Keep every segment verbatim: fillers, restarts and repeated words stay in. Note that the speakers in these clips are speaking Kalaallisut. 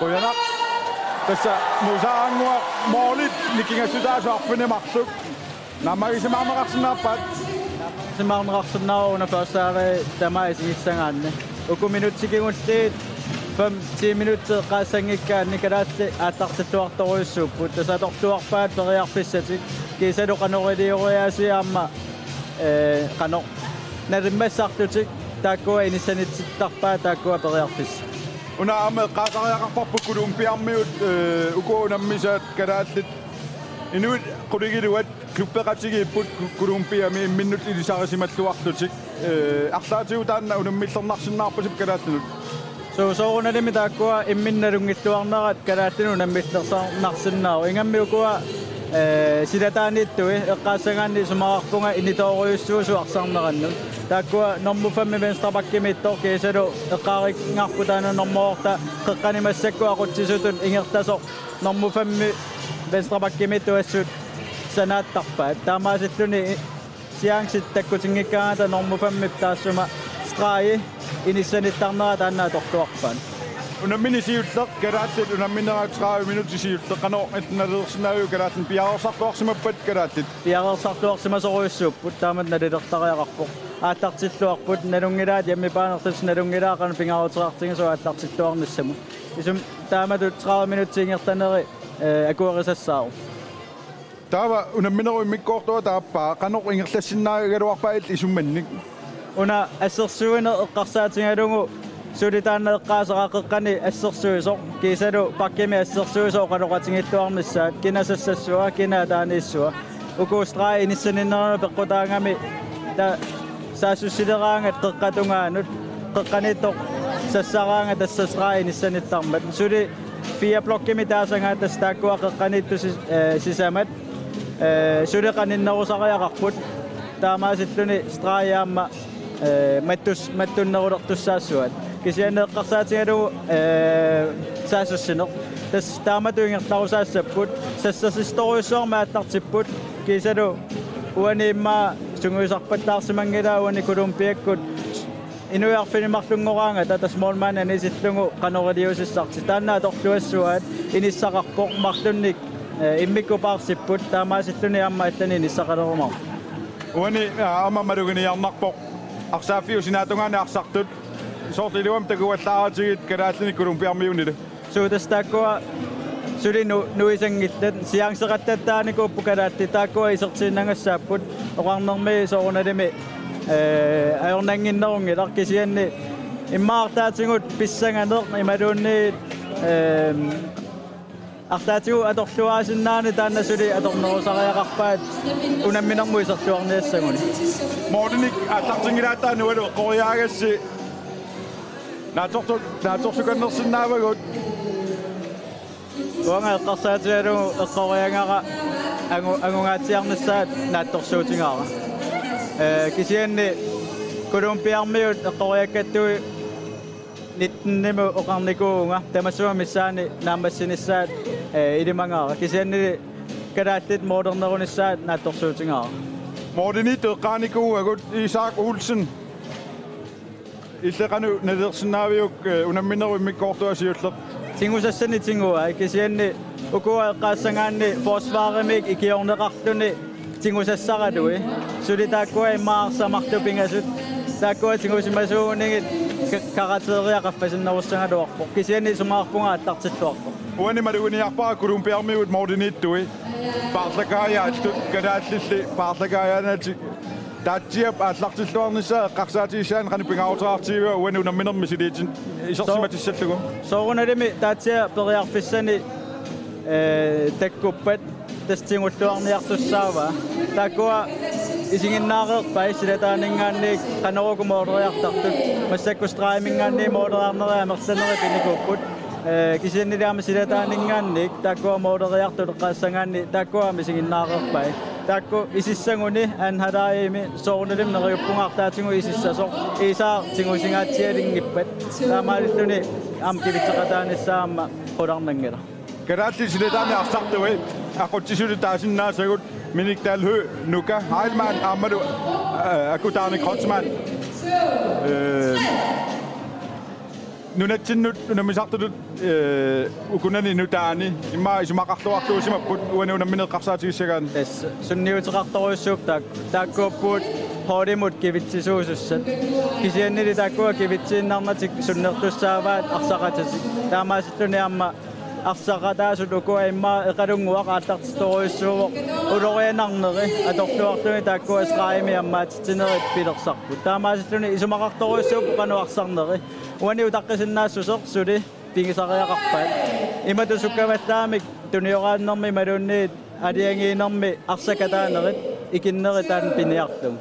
Qujanaq. Tassa Muusaq Annguaq moolit nikingassutaasoq arfineq-marluk. Naammagisimaarneqarsinnaappat? Simaarneqarsinnaavoq una første halvleg tamaat isigissagaanni. Uku minutsit kingulliit fem ti minutsit eqqaassanngikkaanni kalaallit aallartilluartorujussuupput. Tassa atorluarpaat periarfissatik. Kiisalu qanoq ilioriaasiat aamma, ee, qanoq nalimmassarlutik taakkua inissanitittarpaat taakkua periarfissat. Una aamma eqqaasariaqarparput Colombiamiut, ee, uku unammisaat kalaallit inuit qulingiluat klubbeqatigiipput Ku-, Colombiami imminnut ilisarisimalluarlutik. Ee, arlaatigut taanna unammillernarsinnaarpasippoq kalaallinut? Suu, soorunalimi taakkua imminnut nalunngilluarnerat kalaallinut unammillersaarnarsinnaavoq. Ingammik ukua, ee, silataaniittui eqqaassagaanni isumaqarpunga initoorujussuusut arsarnerannut. Taakkua normu fem venstrebackimiittoq kiisalu eqqaaringaarput taanna normu otte qeqqani massakkut aqutsisutut ingerlasoq normu fem venstrebackimiittoq assut sanaattarpaat. Taamaasilluni chancit takkutinngikkaangata normu femmip taassuma stregi inissanittarnera taanna atorluarpaat. Unammineq siulleq, kalaallit unamminerat tredive minutsit siulleq, qanoq illit nalilersinnaaviuk kalaallinik, piareersarluarsimappat kalaallit? Piareersarluarsimasorujussuupput, taamatut nalilertariaqarpoq. Aallartilluarput, nalunngilaat hjemmebane-rlutik, nalunngilaat qanoq pingaaruteqartigisoq aallartilluarnissamut. Isumaqarpunga taamatut tredive minutsit ingerlaneri, ee, akuerisassaavoq. Taava unamminerup immikkoortua taappaa, qanoq ingerlassinnaagaluarpat illit isumannik? Una assersuineq eqqarsaatigalugu suli taanna eqqaasara qeqqani assersuisoq, kiisalu backimi assersuisoq oqaloqatigilluarnissaat, kina sassassua, kina ataaniissua. Uku stregi inissaninneranut peqqutaagami ta-, saassussileraangat qeqqata tungaanut, qeqqaniittoq sassaraangat tassa stregi inissanittarmat. Suli fire blokkimi taasagaat tassa taakkua qeqqaniittut sis-, ee, sisamat, ee, suli qaninnerusariaqarput. Taamaasilluni stregi aamma, ee, mattus-, mattunnerulertussaassuat. Kisianni eqqarsaatigalugu, ee, saassussineq. Tassa taamatut ingerlarusaassapput. Sassasissorujussuarmik aallartipput. Kiisalu uani immaqa sungiusarpallaarsimanngilaa uani Colombiakkut inuit arfineq-marlunngoraangata tassa målmandi anisillugu qanoq iliuusissartik. Taanna atorluassuaat inissaqarpoq marlunnik, ee, immikkut paarsipput, taamaasilluni aamma allanik inissaqalerumaarpoq. Uani, aa, aamma maluginiarnarpoq. Arsaaffiup sinaata tungaani arsartut. Soorlu iluamik takuallaaratigit kalaallinik Colombiamiunilu? Suu, tassa taakkua suli nu-, nuisanngillat, chanceqattattaarnikuupput kalaallit, taakkua isertiinnagassaapput, oqarnermi soorunalimi, ee, ajornannginnerunngilaq, kisianni immaqa arlaatigut pissanganeq imaluunniit, ee, arlaatigut atorluaasinnaaneq taanna suli atornerusariaqarpaat unamminermut iserluarniassaguni. Målinik aallartinngilaat taanna uagut eqqoriaagassi. Naatsorsu-, naatsorsukannersinnaavagut. Uanga eqqarsaatigalugu eqqoriagara angu-, angungaatsiarnissaat naatsorsuutigaara. Ee, kisianni Colombiamiut eqqoriakkattui nittenimut oqarnikuuvunga, tamassuuma missaani naammassinissaat, ee, ilimagaara. Kisiannili kalaallit målernerunissaat naatsorsuutigaara. Måliniittut eqqaanikuuagut, Isak Olsen. Illit qanoq nalilersinnaaviuk, ee, unamminerup immikkoortua siulleq? Tigusassanik tiguai, kisianni ukua eqqaassagaanni forsvarimik ikiorneqarluni tigusassaralui. Suli taakkua immaqa arsaq marluk pingasut. Taakkua tigusimasuunigit ka-, karakteria qaffasinnerussagaluarpoq. Kisianni isumaqarpunga aallartilluarpoq. Uani maluginiarpara Colombiamiut måliniittui. Paarlakaajaattut, kalaallilli paarlakaajaanatik. Taatsiap aallartilluarnissaa eqqarsaatigissaanni qanoq pingaaruteqartigiviuk uani unamminermi misiliitin-, isersimatissallugu? Soorunalimi Taatsiap periarfissani, ee, takkuppat tassa tigulluarniartussaavaa. Taakkua isiginnaareerpai silataaninngaanniit qanoq uku måleriartartut. Massakkut stregiminngaanniit måleriarnerit amerlanerit pinikuupput. Ee, kisiannili aamma silataaninngaanniit taakkua måleriartut eqqaassagaanni taakkua aamma isiginnaareerpai. Taakku isissaguni anden halvlegimi soorunalimi neriuppunga arlaatigut isissasoq, Isak tigusingaatsialinngippat. Taamaalilluni aamma kivitseqataanissaa aamma qularnanngilaq. Kalaallit silataani arsartui aqutsisutut taasinnaasagut Minik Dalhøj, Nuka Heilmann aammalu, ee, Aku Dani Kreutzmann. Ee, Nunatsinnut unammisartutut, eh, ukunani nutaani immaqa isumaqarluartuusimapput uani unammineq eqqarsaatigissagaanni. Tassa sunniuteqartorujussuupput taak-, taakkuupput holdimut kivitsisuusussat. Kisiannili taakkua kivitsiinnarnatik sunnertussaavaat arsaqatatik. Taamaasilluni aamma arsaqataasut ukua immaqa eqalunnguaq aallartittorujussuuvoq ulorianarneri atorluarluni taakkua stregimi ammaatitsinerit pilersarput. Taamaasilluni isumaqartorujussuupput qanoq arsarneri. Uani utaqqisinnaassuseq suli pigisariaqarpaat. Imatut sukkavallaamik tunioraannermi imaluunniit aalajangiinermi arsakataanerit ikinnerit taanna piniarlugu.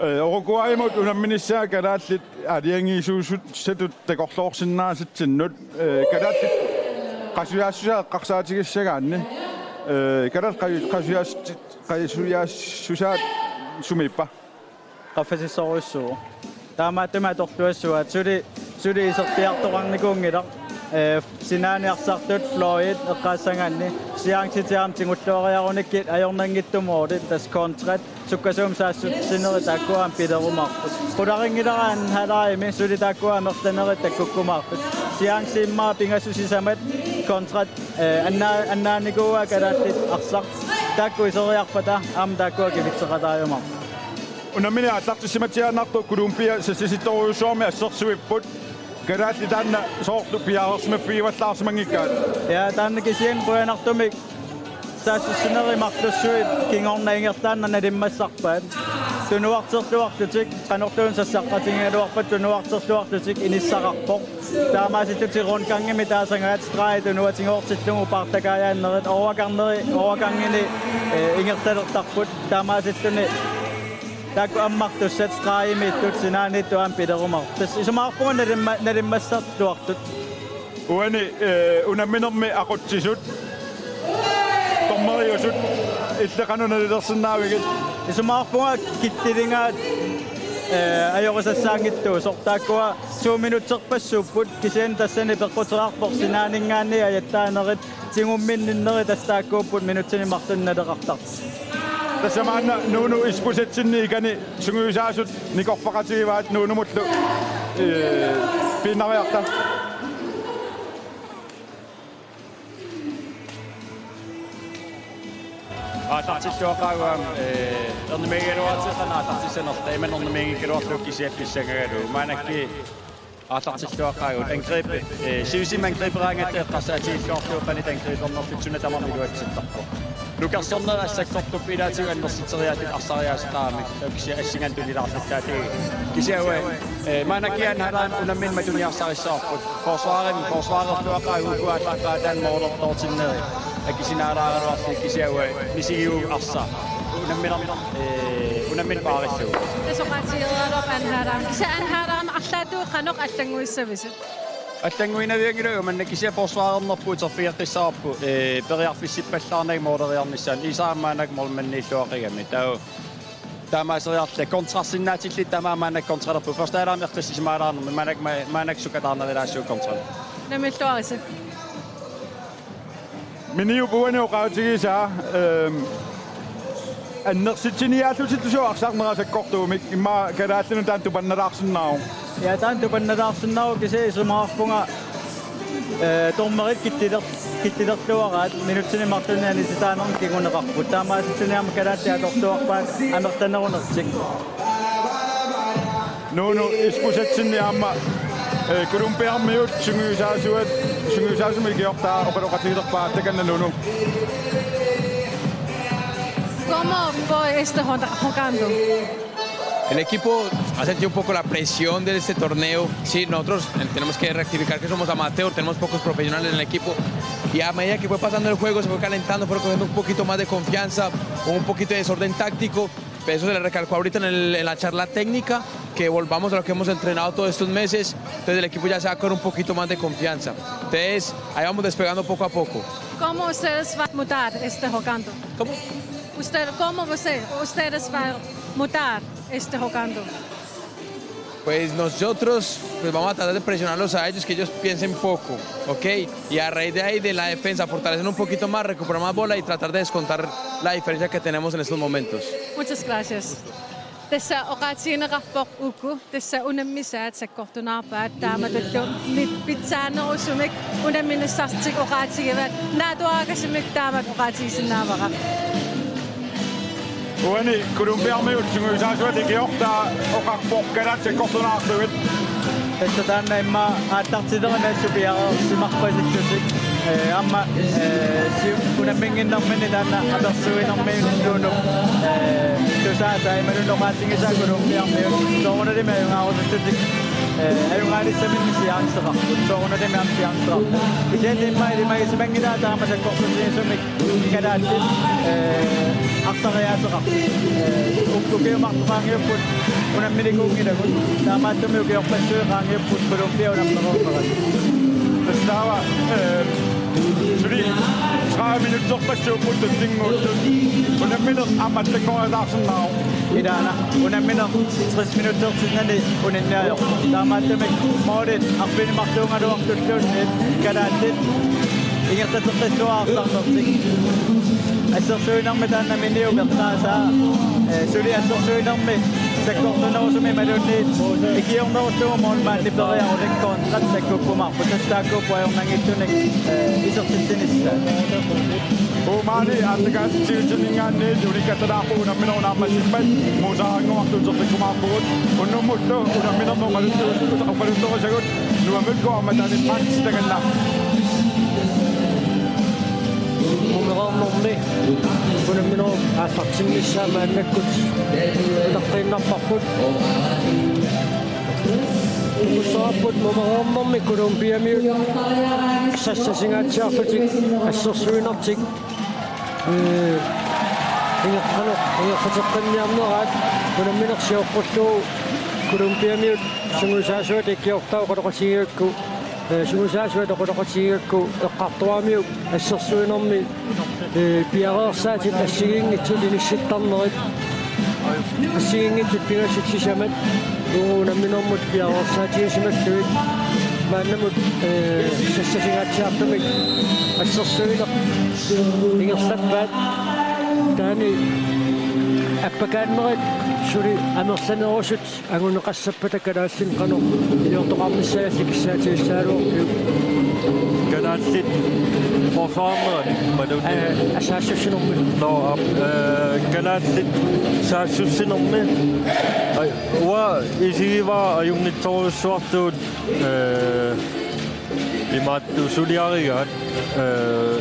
Eh, uku uagut unamminissaat kalaallit aalajangiisuusussatut takorloorsinnaasitsinnut, eh, kalaallit qasujaassusaat eqqarsaatigissagaanni, eh, kalaallit qaju-, qasujaas-, qasujaassusaat sumiippa? Qaffasissorujussuuvoq. Taamaattumik atorluassuaat suli, suli iserpiartoqarnikuunngilaq. Eh, sinaani arsartut fløjit eqqaassagaanni, seancit aamma tigulluariarunikkit ajornanngitsumut tassa kontrat sukkasuumik saassussinerit taakkua aamma pilerumaarput. Qularinngilara anden halvlegimi suli taakkua amerlanerit takkukkumaarput. Seanci immaqa pingasut sisamat kontrat, eh, annaa-, annaanikuuaa kalaallit arsaq. Taakku iseriarpata aamma taakkua kivitseqataajumaarput. Unammineq aallartissimatsiaannartoq Colombia sassisittorujussuarmik assersuipput. Kalaallit taanna soorlu piareersimaffigivallaarsimanngikkaat. Ja, taanna kisianni qujanartumik saassussinerit marlussuit kingorna ingerlaannaq nalimmassarpaat. Tunuarterluarlutik, qanorluunniit sassaqqatigigaluarpat tunuarterluarlutik inissaqarpoq. Taamaasillutik rundgangimik taasagaat stregi tunuatigoortillugu paartakaajaannerit, overgangeri, overgangini, eh, ingerlalertarput. Taamaasilluni taakku ammartussat stregimiittut sinaaniittut aamma pilerumaarput. Tassa isumaqarpunga nalimma-, nalimmassarluartut. Uani, eh, unamminermi aqutsisut, dommeriusut, illit qanoq nalilersinnaavigit? Isumaqarpunga kittiligaat, eh, ajorisassaanngitsuusoq. Taakkua to minutterpassuupput, kisianni tassani peqquteqarpoq sinaaninngaanniit ajattaanerit, tigumminninnerit tassa taakkuupput minutsini marlunni naleqartartut. Tassa maanna Nuunu Isbosethsenip ikani sungiusaasut nikorfaqatigivaat Nuunumullu, eh, piinnariarta. Aallartilluaqaagut aamma, eh, ernummigigaluaratsigu qanoq aallartissanerluta, imannak ernummiginngikkaluarlugu kisiat pissangagalugu. Maannakkut aallartilluaqaagut angribi, eh, sivisima angriberaangatta eqqarsaatigilluarlugu qanoq angribernerluta suna tamarmi iluatsittarpoq. Nukersornerit assakkortupput ilaatigut annersiteriaatsit arsariaaseqaramik. Taava kisianni assinganik tunilaarluttaatigut. Kisianni, eh, maannakkut anden halvleg unammineq matuniarsarissavarput. Forsvarimi, forsvarerluaqaagut uku aallaqqaataani målertoortinnerit. Akisinaalaaraluarlugit kisianni misigigukkit arsaq. Unamminermi, eh, unammineq paarillugu. Tassa oqaatigereeraluarpoq anden halvleg. Kisianni anden halvleg arlaatigut qanoq allannguissavisit? Allannguinavianngilagut maanna kisianni forsvarernerput uterfigeqqissavarput, eh, periarfissippallaarnagit måleriarnissaanut. Iisaq aamma maannakkut målmandiilluaqigami. Taava taamaaseriarluta kontrarsinnaatillit tamaat maannakkut kontralerput. Første halvlegimi eqqissisimaalaarnermi maannakkut ma-, maannakkut sukataarnalaassaagut kontralerput. Namilluarisi. Miniup uani oqaatigisaa, ehm, annersitsiniaallutillugu arsarnera sakkortuumik immaqa kalaallinut taanna tupannalaarsinnaavoq. Ja, taanna tupannalaarsinnaavoq kisianni isumaqarpunga, eh, dommerit kittiler-, kittilerluaraat minutsini marlunni anissitaanermut kinguneqarput. Taamaasilluni aamma kalaallit atorluarpaat amerlanerunertik. Nuunu Isbosethsen aamma, eh, Colombiarmiut sungiusaasuat, sungiusaasumik ikiortaa oqaloqatigilerpaa, takanna Nuunu. ¿Cómo fue este jugando, jugando? El equipo ha sentido un poco la presión de este torneo. Sí, nosotros, eh, tenemos que rectificar que somos amateur, tenemos pocos profesionales en el equipo. Y a medida que fue pasando el juego, se fue calentando, fue cogiendo un poquito más de confianza, un poquito de desorden táctico. Eso se le recalcó ahorita en el, en la charla técnica, que volvamos a lo que hemos entrenado todos estos meses. Entonces el equipo ya se va con un poquito más de confianza. Entonces ahí vamos despegando poco a poco. ¿Cómo ustedes van a mudar este jugando? ¿Cómo? Usted, ¿cómo usted, ustedes van a mudar este jugando? Pues nosotros, pues, vamos a tratar de presionarlos a ellos, que ellos piensen poco, ¿ok? Y a raíz de ahí, de la defensa, fortalecer un poquito más, recuperar más bola y tratar de descontar la diferencia que tenemos en estos momentos. Muchas gracias. Tassa oqaatigineqarpoq uku, tassa unammisaat sakkortunaarpaat taamatullu pi-, pitsaanerusumik unamminersaartik oqaatigivaat, naatsuaraagasumik taamak oqaatigisinnaavara. Uani Colombiamiut sungiusaasuata ikiortaa oqarpoq kalaallit sakkortunaarlugit. Tassa taanna immaqa aallartilerami assut piareersimarpasittusi. Ee, aamma, ee, si-, unamminnginnerminni taanna apersuinermiunut, ee, tusaasa imaluunniit oqaatigisaa Colombiamiut. Soorunalimi ajugaarusuttutik, ee, ajugaalissaminnik siaarteqarput. Soorunalimi aamma siaarteqarput. Kisianni immaqa ilimagisimanngilaat taama sakkortusiisumik kalaallit, ee, arsariaaseqarput. Ee, uk-, ukiumartoq qaangiupput unamminikuunngilagut. Taamaattumik ukiorpassuit qaangiupput Colombia unammereernerat. Tassaava, ee, suli tredive minutterpassuupput tunninnguuttut. Unammineq aamma allanngoriataarsinnaavoq. Ilaana, unammineq tres minuttertinnani uninniajoq. Taamaattumik målit arfineq-marluugaluartulluunniit kalaallit ingerlateqqissuaartarnertik. Assersuinermi taanna miniup eqqaasaa, ee, suli assersuinermi sakkortunerusumik imaluunniit ikiornerullugu målmandi periarulik kontra takkukkumaarput, tassa taakkuupput ajornanngitsunik, ee, isertitsinissaat. Uumani aallakaatitsigutsinngaanniit ulikkattalaarpugut unamminerup naammassimmat muusaaranguartut utertikkumaarpugut. Unnummullu unamminermi oqaluttu-, oqaluttuusagut Nuummikkut aamma taanna Frans takanna. Mumereernermi unamminerup aallartinnissaa maannakkut utaqqiinnarparput. Takussavarput mumereernermi Colombiamiut sassasingaatsiarlutik assersuinertik, ee, ingeqqanoq, ingerlateqqinniarneraat unammineq sioqqullugu Colombiamiut sungiusaasuata ikiortaa oqaloqatigigakku, ee, sungiusaasuata oqaloqatigigakku eqqartoramiuk assersuinermi, ee, piareersaatit assigiinngitsut inissittarnerit, assigiinngitsut pingasut sisamat uagut unamminermut piareersaatigisimallutik. Maannamut, ee, sassasingaatsiartumik assersuineq ingerlappaat. Taanna appakaannerit suli amerlanerusut anguneqassappata kalaallit qanoq iliortoqarnissaat kissaatigisagaluarpiuk? Kalaallit forsvarneranni imaluunniit? Ee, saassussinermi. Nå, aap, ee, kalaallit saassussinermi. Ai, uanga isigivara ajunngitsorujussuartugut, ee, imaattoq suliarigaat, ee,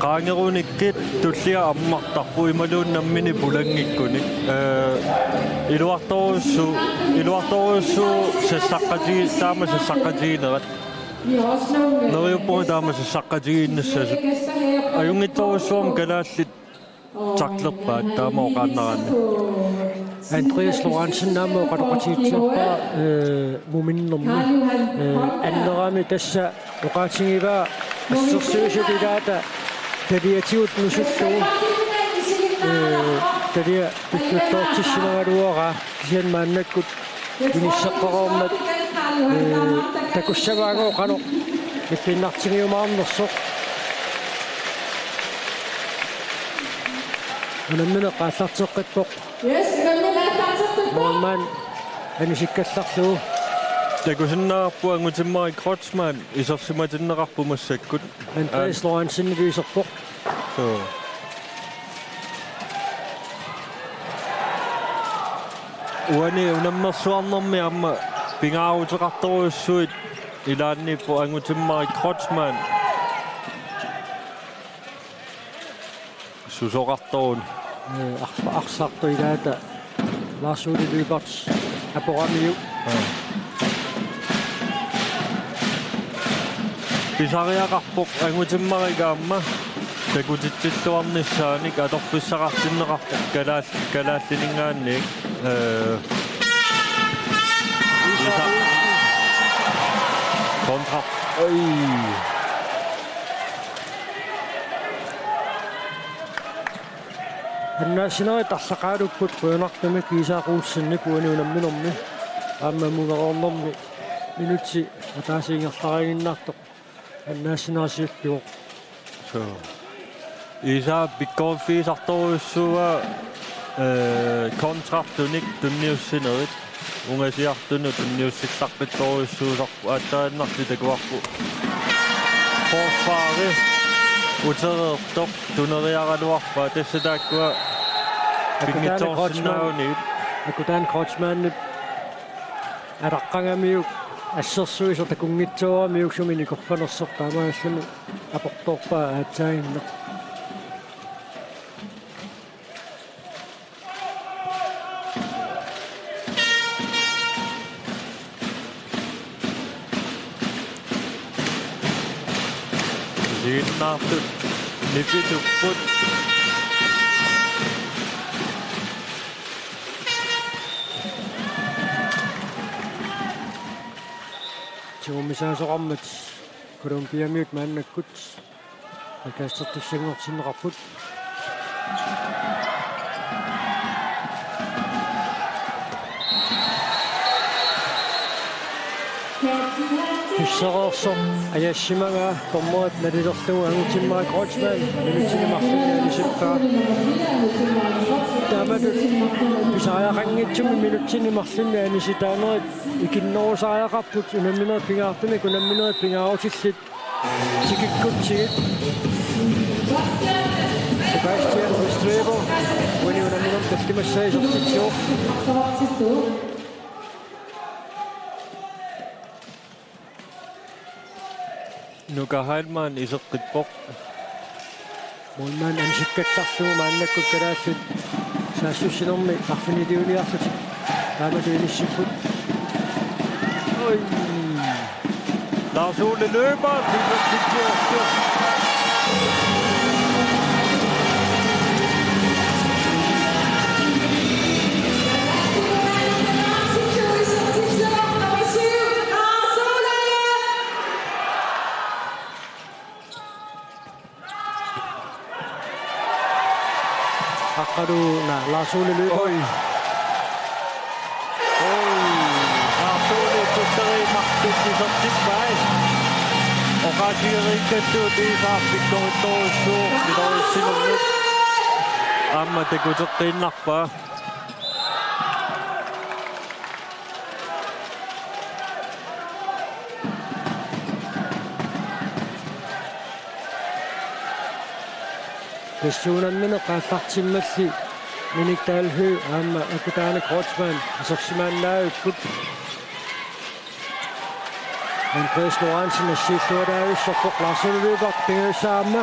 qaangerunikkit tullia ammartarpoq imaluunniit nammineq pulanngikkunik. Ee, iluartorujussuuvoq, iluartorujussuuvoq sassaqqatigi-, taama sassaqqatiginerat. Neriuppunga taama sassaqqatigiinnassasut. Ajunngitsorujussuarmik kalaallit taklerpaat taama oqaannaraanni. Andreas Lorentzen aamma oqaloqatigitsiarpara, ee, muminnermi, ee, annerami tassa oqaatigivaa assersuisut ilaata taliatigut nusullugu, ee, talia pituttoortissimagaluaraa kisianni maannakkut inisseqqareermat, ee, takussavaanga qanoq mippiinnartigiumaarnersoq. Unammineq aallarteqqippoq. Yes, unammineq aallarteqqippoq. Målmand anisikkallarlugu. Takusinnaavarput Angutimmarik Kreutzmann isersimatinneqarpoq massakkut. Andreas Lorentzen iserpoq. Suu. Uani unammersuarnermi aamma pingaaruteqartorujussuit ilaanniippoq Angutimmarik Kreutzmann. Susoqartoruni. Ee, ars-, arsartoq ilaata Lars Ole Lyberth aporamiuk. Aa. Pisariaqarpoq Angutimmarik aamma takutitsilluarnissaanik atorfissaqartinneqarpoq kalaal-, kalaalliningaanniit. Ee, Isa. Kontra. Oj. Annaassinerit arlaqaalupput qujanartumik Isak Olsenip uani unamminermi aamma mumereernermi minutsit ataaseq ingerlariiginnartoq annaassinerit siulliuvoq. Suu. Isak pikkoriffigisartorujussuuaa øh, kontrartunik tunniussinerit ungasiartunut tunniussinnaqqittorujussuusarput, aatsaannarli takuarput forsvari utereertoq tuneriaraluarpaa, tassa taakkua pinngitsoorsinnaaguniuk. Akutaani Kreutzmann. Akutaani Kreutzmannip alaqqagamiuk assersuisoq takunngitsooramiuk sumi nikorfanersoq, taamaalilluni aportoorpaa aatsaaginnaq. Isiginnaartut nipitupput. Tigummisaasoqarmat Colombiamiut maannakkut. Orkestertussanngortinneqarput. Pissereersoq ajassimagaa dommerit nalilerlugu Angutimmarik Kreutzmann minutsini marlunni anisippaa. Taamatut pisariaqanngitsumik minutsini marlunni anisitaanerit ikinnerusariaqarput unamminerit pingaartumik, unamminerit pingaarutillit tikikkutsigit. Sebastian Restrepo uani unamminermi tallimassaa isertitsivoq. Nuka Heilmann iseqqippoq. Målmand anisikkallarlugu maannakkut kalaallit saassussinermi arfiniliuliarlutik taamatut inissipput. Oj. Lars Ole løber. Aqqalu, naa, Lars Ole løber. Oj. Oj. Lars Ole tulleriiaartut isertippai. Oqaatigeriikkattuut iisaarpikkorittorujussuuvoq, ilorissinermut. Aamma takuteqqiinnarpaa. Tassa unammineq aallartimmalli Minik Dahl Høegh aamma Akutaani Kreutzmann isersimaannaavipput. Andreas Lorentzen assiilluaraavissorpoq, Lars Ole Løberg pingajussaa aamma.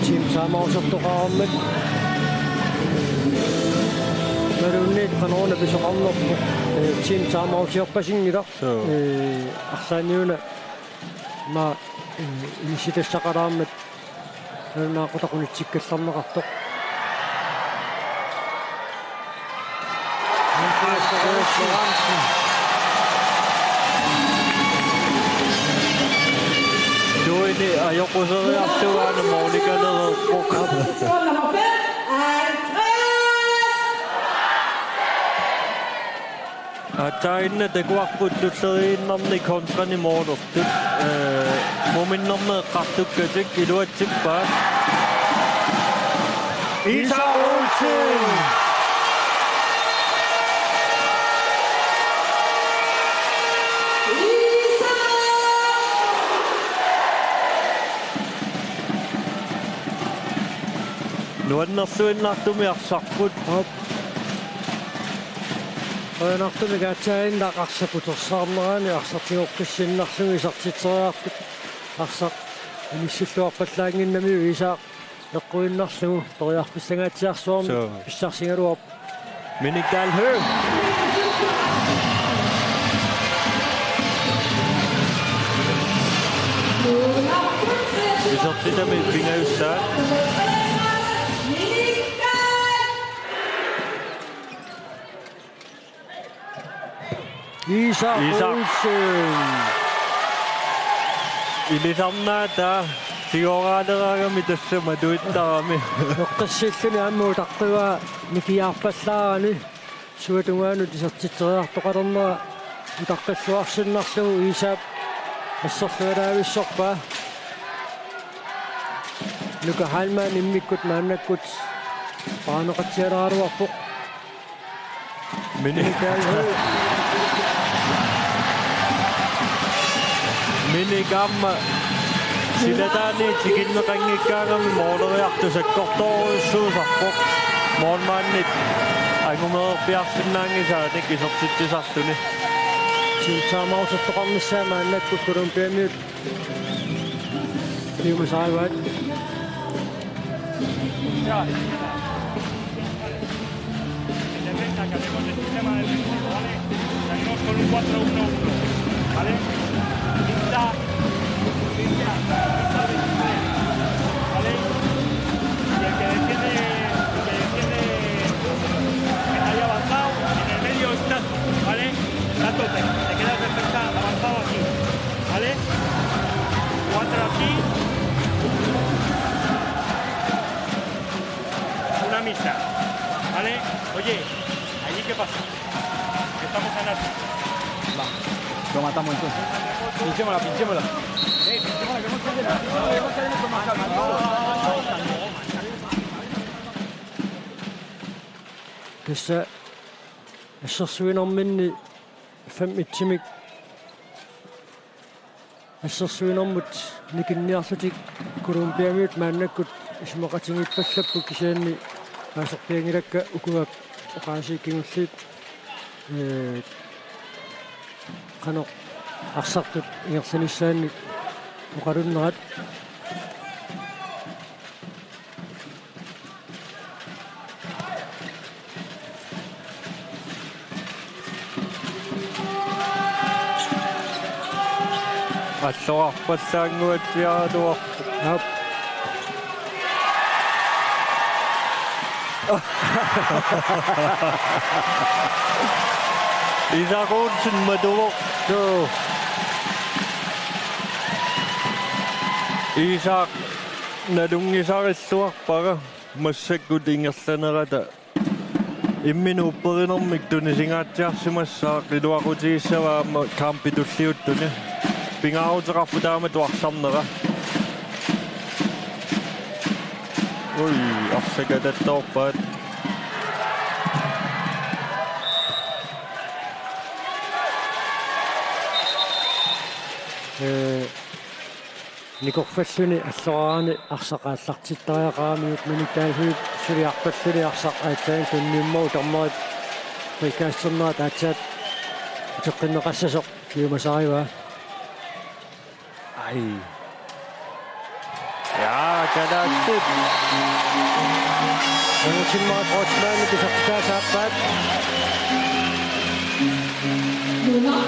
Team timeoutertoqarmat. Imaluunniit qanoruna pisoqarnerpoq, eh, team timeoutiorpasinngilaq. Suu. Eh, arlaanni una ma, eh, inissitassaqalaarmat nalunaaqutaq unitsikkallarneqartoq. Tuini ajoquseriartugaana målikalererpoq. Aatsaannguaq takuarput tulleriinnarni kontrani målertut, eh, muminnermi eqqartukkatik iluatsippaat. Isak Olsen! Nuannerluinnartumik arsarput. Aap. Qujanartumik aatsaannguaq arsaq utersaarnerani arsaq tigoqqissinnarlugu isertitseriarput. Arsaq inissilluarpallaannginnamiuk Iisaaq eqquinnarlugu periarfissangaatsiarsuarmik. Suu. Pissarsigaluarpoq. Minik Dahl Høegh. Isertitami pingajussaat. Isak Isak. Olsen. Ilisarnaata tigoraaleraangami tassa matuittarami. Eqqissilluni aamma utaqqivaa nikiarpallaarani. Suatungaanut isertitseriartoqalernera utaqqilluarsinnarlugu Iisaap asserlualaavissorpaa. Nuka Heilmann immikkut maannakkut paaneqatsialeraluarpoq. Minik. Michael Høegh. Minik aamma silataani tikinneqanngikkaangami mooleriartoq sakkortoorujussuusarpoq. Moolmandip angumeerpiarsinnaanngisaanik isertitsisarluni. Timeoutertoqarnissaa maannakkut Colombiamiut. Piumasarivaat. En defensa que hacemos el sistema defensivo, ¿vale? Salimos con un cuatro uno uno, ¿vale? Pinta, pinta, pinta veintitrés, ¿vale? Y el que defiende, el que defiende, que haya avanzado, en el medio está, ¿vale? Está a tope, te quedas defensa avanzado aquí, ¿vale? Cuatro aquí. Una misa, ¿vale? Oye, ¿allí qué pasa? Estamos en Asia. Va, lo matamos entonces. Pinchémosla, pinchémosla. Eh, pinchémosla, que no se llena, pinchémosla, que no se llena, con más calma. Tassa assersuinerminni fem et-imik assersuinermut nikinniarlutik Colombiamiut maannakkut isumaqatigiippallapput kisianni aaserpianngilakka ukua oqaasii kingulliit, ee, qanoq arsartut ingerlanissaannik oqalunnerat. Allorarpallaannguatsiaraluarpoq. Aap. Isak Olsen matuvoq. Joo. Isak nalunngisarilluarpara massakkut ingerlanerata. Imminut upperinermik tunisigaatsiarsimassaaq iluaqutigissavaa aamma kampip tulliuttuni. Pingaaruteqarpoq taamatut arsarnera. Ui, arsakatattoorpaat. Ee, Nikorfalluni allorarani arsaq aallartittariaqaramiuk Minik Dahl Høegh suli arpalluni arsaq aatsaat tunniummagu dommeri frikasternerat aatsaat uteqqinneqassasoq piumasarivaa. Ai. Ja, kalaallit. Angutimmaat Kreutzmannip isertitaa saappaat. Nummer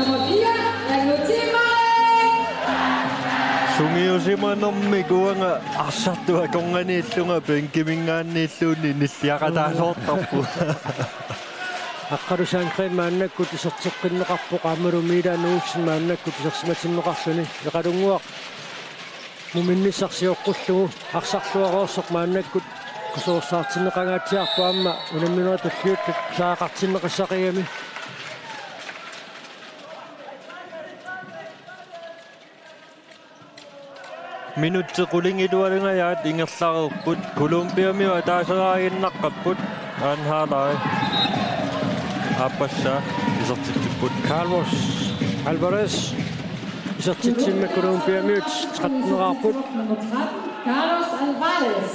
fire, Angutimmaat. Sungiusimanermik uanga arsartut akornanniillunga bænkiminngaanniilluunniit nilliaqataasoortarput. Aqqalu Sandgreen maannakkut iserteqqinneqarpoq aammalu Milan Olsen maannakkut isersimatinneqarluni. Eqalunnguaq muminnissaq sioqqullugu arsarluareersoq maannakkut qisuersaartinneqangaatsiarpoq aamma unamminerit tulliuttut pisariaqartinneqassaqigami. Minutsit qulingilualunngajaat ingerlareerput, Colombiamiut ataaseraaginnaqqapput, anden halvleg. Aappassaa isertitsipput. Carlos Alvarez isertitsimmat Colombiamiut tretteneqarput. Carlos Alvarez.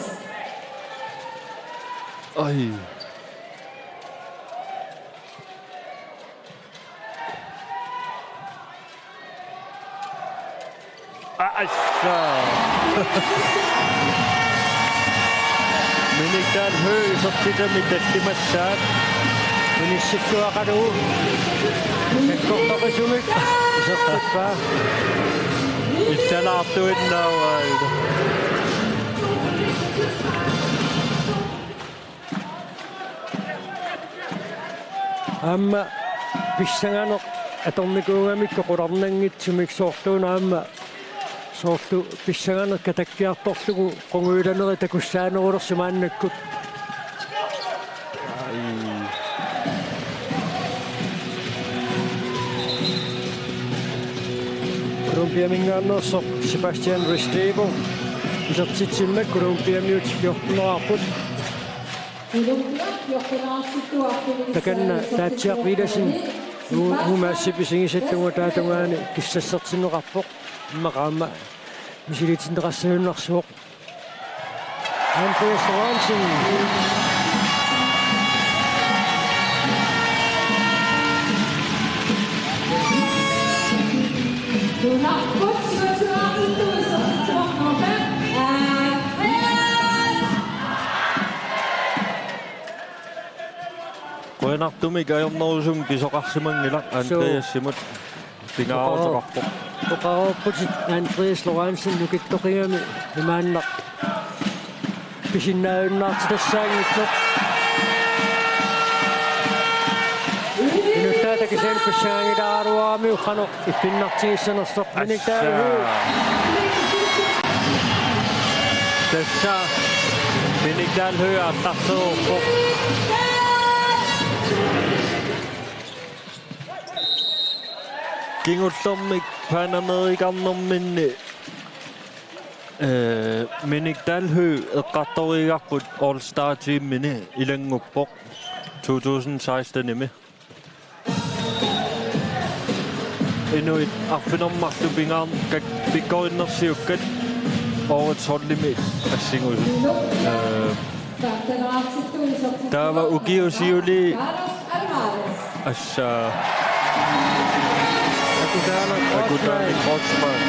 Ai. Assa. Minik Dahl Høegh isertitami tallimassaat. Inissikkuaqalugu. Sakkortoqisumik isertippaa. Issalaartuinnaavaa. Aamma pissanganeq atornikuugamikku qularnanngitsumik soorluuna aamma soorlu pissanganeq katakkiartorlugu qungujulanerit takussaanerulersoq maannakkut. Ai. Colombiaminngaanneersoq Sebastian Restrepo isertitsimmat Colombiamiut fjortenerarput. Takanna Taatsiaq Villadsen nu-, nuumaassip isigisatta taavalu tungaani kissassertinneqarpoq. Immaqa aamma misiliitinneqassagunarpoq. Andreas Lorentzen. Qujanartumik ajornerusumik pisoqarsimanngilaq. Suu. Andreasimut pingaaruteqarpoq. Oqaruupput Andreas Lorentzen nukittoqigami imaannaq pisinnaajunnaartitassaanngitsoq. Inuttaa takisaani pissangaanngilaraluarami uqanoq ippinnartigissanersoq. Minik Dahl Høegh. Tassa Minik Dahl Høegh aallartereerpoq. Kingullermik Panamerikarnerminni, eh, Minik Dahl Høegh eqqartoriigarput All Star Teamini ilannguppoq to tusind seksten-imi. Inuit arfineq-marluk pingaarn-, kak-, pikkorinnersiukkat årets holdimi assingusut. Eh, taava ukiut siuliini assa Akutana Akutana Kreutzmann.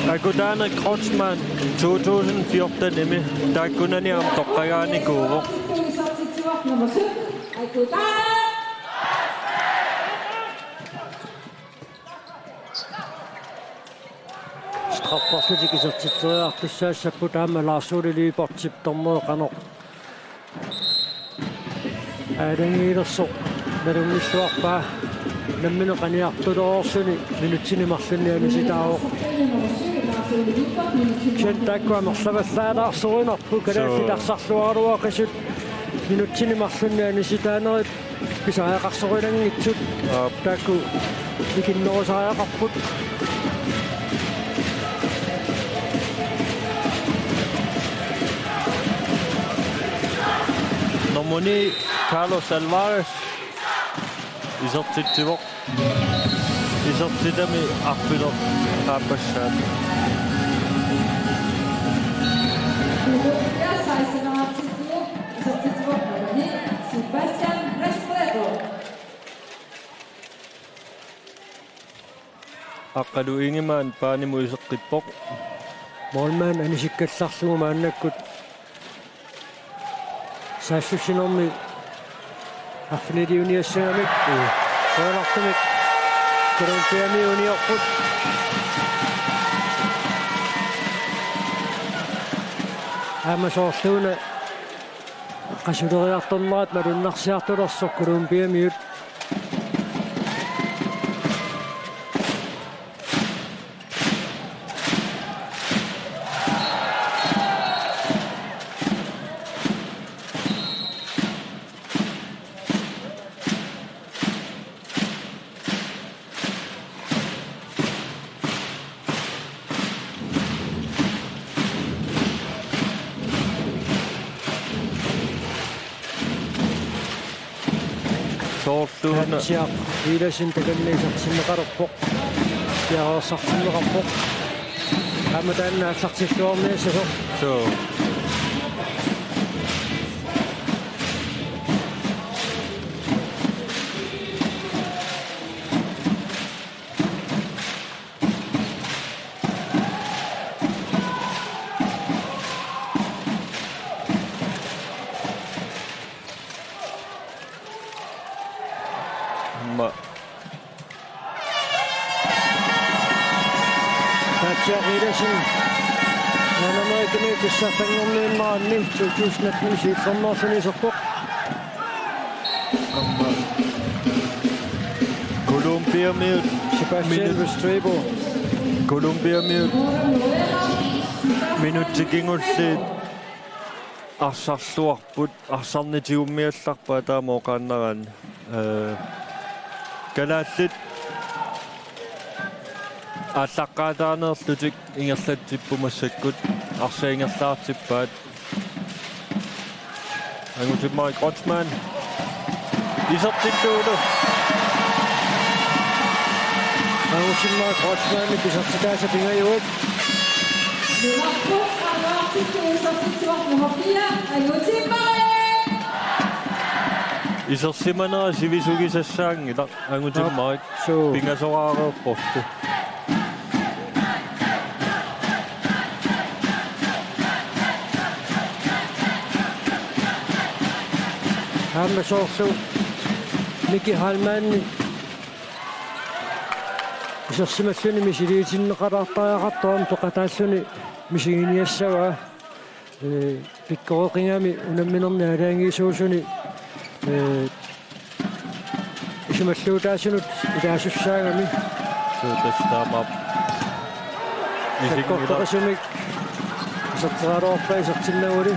Kreutzmann. Akutana Kreutzmann to tusind fjorten-imi taakkunani aamma toqqagaanikuuvoq. Strafferlutik isertitseriartussaassapput aamma Lars Ole Lyberthip dommeri qanoq aalajangiilersoq nalunngilluarpaa. Nammineq qaniartulereersuni minutsini marlunni anisitaavoq. Kisianni taakku amerlavallaalaarsorinarput kalaallit arsarluaraluaqisut minutsini marlunni anisitaanerit pisariaqarsorinanngitsut. Aap. Taakku ikinnerusariaqarput. Nummer ni, Carlos Alvarez. Isertitsivoq. Isertitami arfineq-aappassaat. Aqqalu Ingemann baanimut iseqqippoq. Målmand anisikkallarlugu maannakkut saallussinermi arfiniliuniassagamik. Uu. Qujanartumik Colombiami uniorput. Aamma soorluuna qasuleriartornerat malunnarsiartulersoq Colombiamiut. Soorluuna. Taatsiaq Villadsen takanna isertinneqalerpoq. Piareersartinneqarpoq. Aamma taanna aallartilluarniassasoq. Suu. Ma. Taatsiaq Villadsen. Nanameekini pissartanngorniunneranni to tusind atten siullermeerluni iserpoq. Aamma Colombiamiut Sebastian minut-, Restrepo. Colombiamiut minutsit kingulliit arsarluarput, arsarneq tigummiallarpaat taama oqaannaraanni. Ee, kalaallit aallaqqaataaneerlutik ingerlatsipput massakkut, arsaq ingerlaartippaat. Angutimmarik Kreutzmann. Isertillugu. Angutimmarik Kreutzmannip isertitaasa pingajuat. Isersimanera sivisugisassaanngilaq Angutimmarik. Suu. Pingasoraarerporlu. Aamma soorlu Miki Heilmann isersimalluni misiliitinneqalaartariaqartoq aamma peqataalluni misiginiassavaa. Ee, pikkoreqigami unamminerni aalajangiisuusuni, ee, isumalluutaasunut ilaasussaagami. Suu, tassa taamaappoq. Sakkortoqisumik iserteraluarpaa isertinnaguli.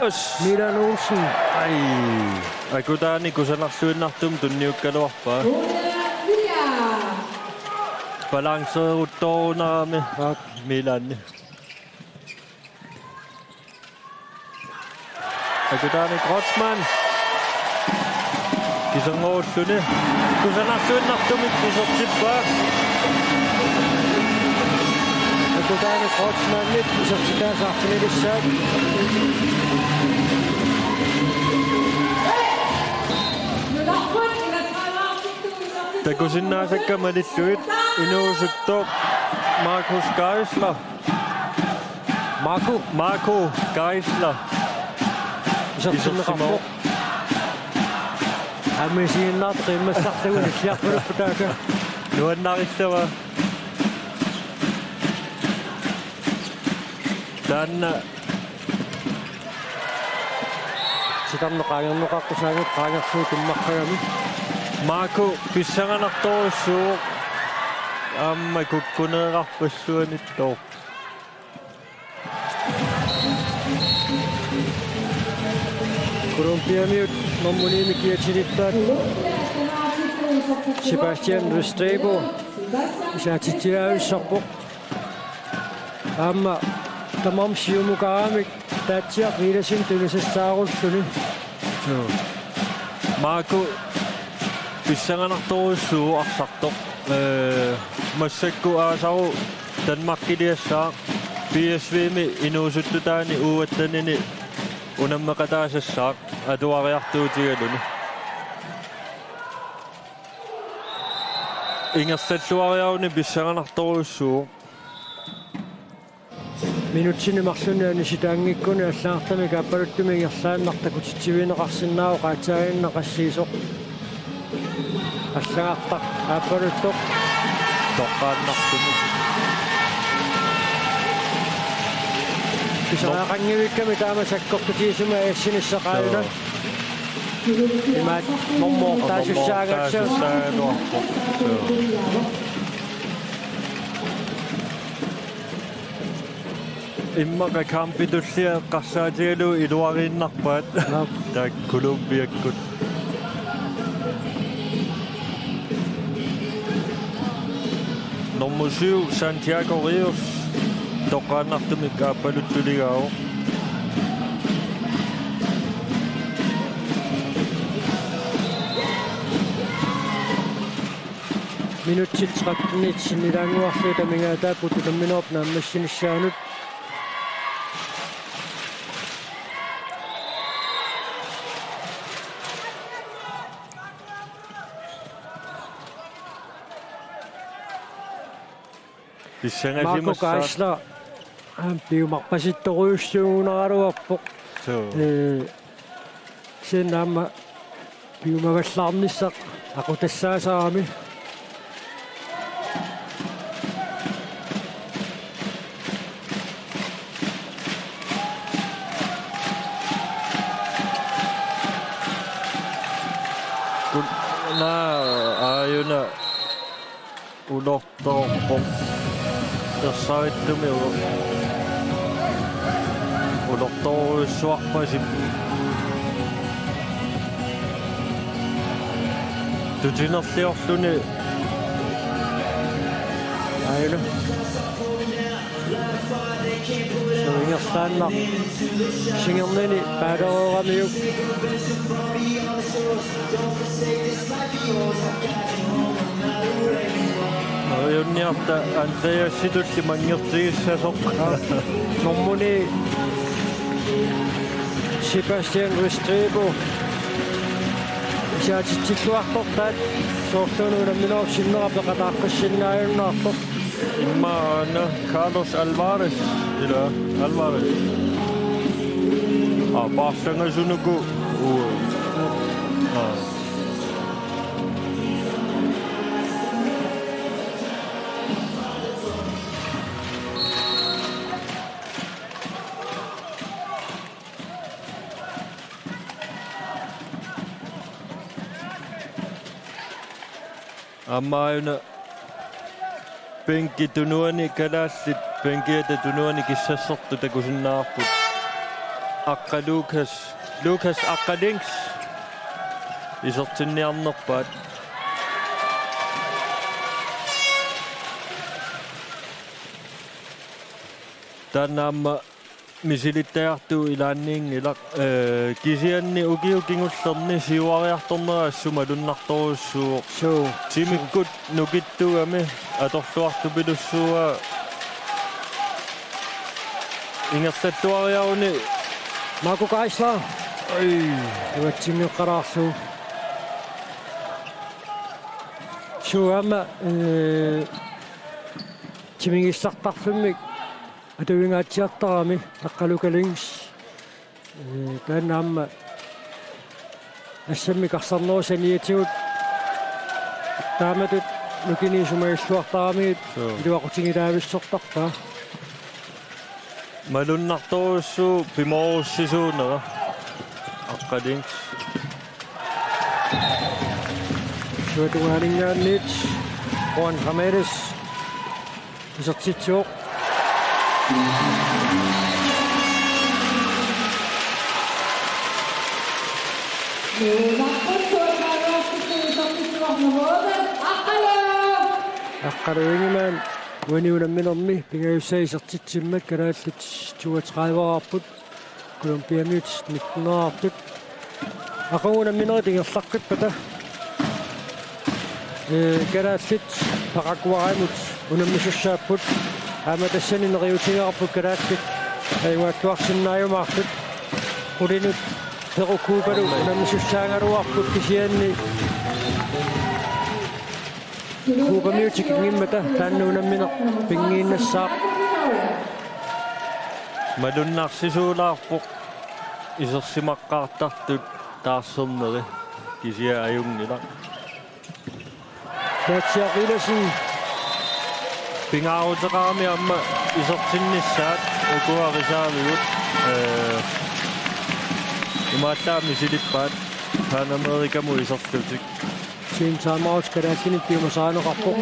As. Milan Olsen. Ai. Akutaani kusanarluinnartumik tunniukkaluarpaa. Balanceeruttorunarami. Aap. Milanni. Akutaani Kreutzmann. Kiserngorulluni. Kusanarluinnartumik isertippaa. Akutaani Kreutzmannip isertitaasa arfinilissaat. Takusinnaasakka malillugit inuusuttoq Markus Geisler. Marco. Marco Geisler. Isersimavoq. Isersimavoq. Aamma isiginnaartoq immassarlugu nilliarpaluppoq taakku. Nuannarissavaa. Taanna titarneq qaangerneqaqqusaanngitsoq qaangerlugu tummaqqagami. Marco pissanganartorujussuuvoq. Aamma kukkuneerarpassuanittoq. Colombiamiut normu ni-mik kiatilippaat. Sebastian Restrepo isaatitsilaajussaarpoq. Aamma tamarmik siumukaaramik Taatsiaq Villadsen tunisassaarluni. Suu. Marco pissanganartorujussuuvoq arsartoq. Ee, massakkut aasaru Danmarkiliassaaq, P S V-mi inuusuttutaani U attenini unammeqataasassaaq atuariartuutigaluni. Ingerlalluariaruni pissanganartorujussuuvoq. Minutsini marlunni anisitaanngikkuni allagartamik aappaluttumik ingerlaannaq takutitsivigineqarsinnaavoq aatsaaginnaq qassiisoq. Allagartaq aappaluttoq. Toqqaannartumik. Pisariaqanngivikkami taama sakkortutigisumik ajassinissaq aajuna. Suu. Imaat normu otte-taasussaagatsigu. Normu otte-taasussaagaluarpoq. Suu. Immaqa kampitulli eqqarsaatigalugu iluariinnarpaat. Aap. Taakku Colombiakkut. Normu syv, Santiago Ríos, toqqaannartumik aappaluttuligaavoq. Minutsit tretten sinnilaannguarlugit amigaataapput unamminerup naammassinissaanut. Marco Geisler, aamma piumarpasittorujussuugunaraluarpoq. Suu. Ee, kisianni aamma piumavallaarnissaq aqutassaasarami. Kun-, naa, aajuna ulortoorpoq. Ersarittumik u-, ulortoorujussuarpasippoq. Tutinerliorluni. Aajuna. Suu, ingerlaannaq singernini paalereeramiuk. Ajunniarta Andreasitulli manngertigissasoq. Normuni Sebastian Restrepo isaatitsilluartortaat soorluuna unamminerup sinnera peqataaqqissinnaajunnaartoq. Immaqa aana Carlos Alvarez, ila Alvarez. Aa, paarlangasunuku uu. Aa. Aamma aajuna bænkip tunuani kalaallit, bænkiata tunuani kissassertut takusinnaavarput. Aqqa Lukas, Lukas Aqqa Lings isertinniarnerpaat. Taanna aamma misilittagartuuvoq ilaanniinngilaq, ee, kisianni ukiut kingullerni siuariartornera assut malunnartorujussuuvoq. Suu. Timikkut nukittuugami atorluartupilussuuaa ingerlattuariaruni. Marco Geisler. Oj. Ivatsinngikkaluarlugu. Suu aamma, ee, timigissartarfimmik atuingaatsiartarami Aqqa Lukka Lings. Ee, taanna aamma assammik arsarnerup saniatigut taamatut nukinnik isumagilluartaramigit. Suu. Iluaqutigilaavissortarpaa. Malunnartorujussuuvoq pimoorussisuunera. Aqqa Lings. Suatungaaninngaanniit Juan Ramírez. Isertitsivoq. Aqqalu Ingemann uani unamminermi pingajussai isertitsimmat, kalaallit toogtredive-raarput. Colombiamiut nitten-raartut. Aqagu unamminerit ingerlaqqippata. Ee, kalaallit Paraguaymut unammisussaapput. Aamma tassani neriuutigaarput kalaallit ajugaattuarsinnaajumaartut. Qulinut Peru Cubalu unammisussaagaluarput kisianni Cubamiut tikinngimmata taanna unammineq pinngiinnassaaq. Malunnarsisuulaarpoq isersimaqqaartartut taarserneri, kisianni ajunngilaq. Katja Villadsen. Pingaaruteqarami aamma isertinnissaat ukua reservigut. Ee, imaallaat misilippaat Panamericamut iserlutik. Team timeout kalaallinit piumasarineqarpoq.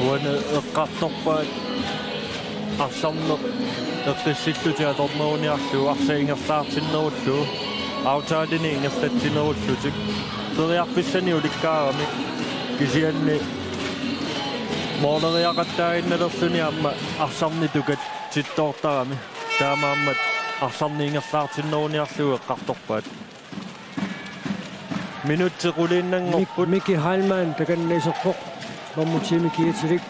Uani eqqartorpaat arsarneq eqqissillutik atorneruniarlugu, arsaq ingerlaartinnerullugu, aftalinik ingerlatsinerullutik. Periarfissanik ulikkaarami, kisianni mooleriaqattaaginnalerluni aamma arsarneq tukatsittoortarami. Taamaammat arsarneq ingerlaartinneruniarlugu eqqartorpaat. Minutsit quliinnanngorput. Mik-, Miki Heilmann takanna iserpoq. Nummer ti-mi kiatilik.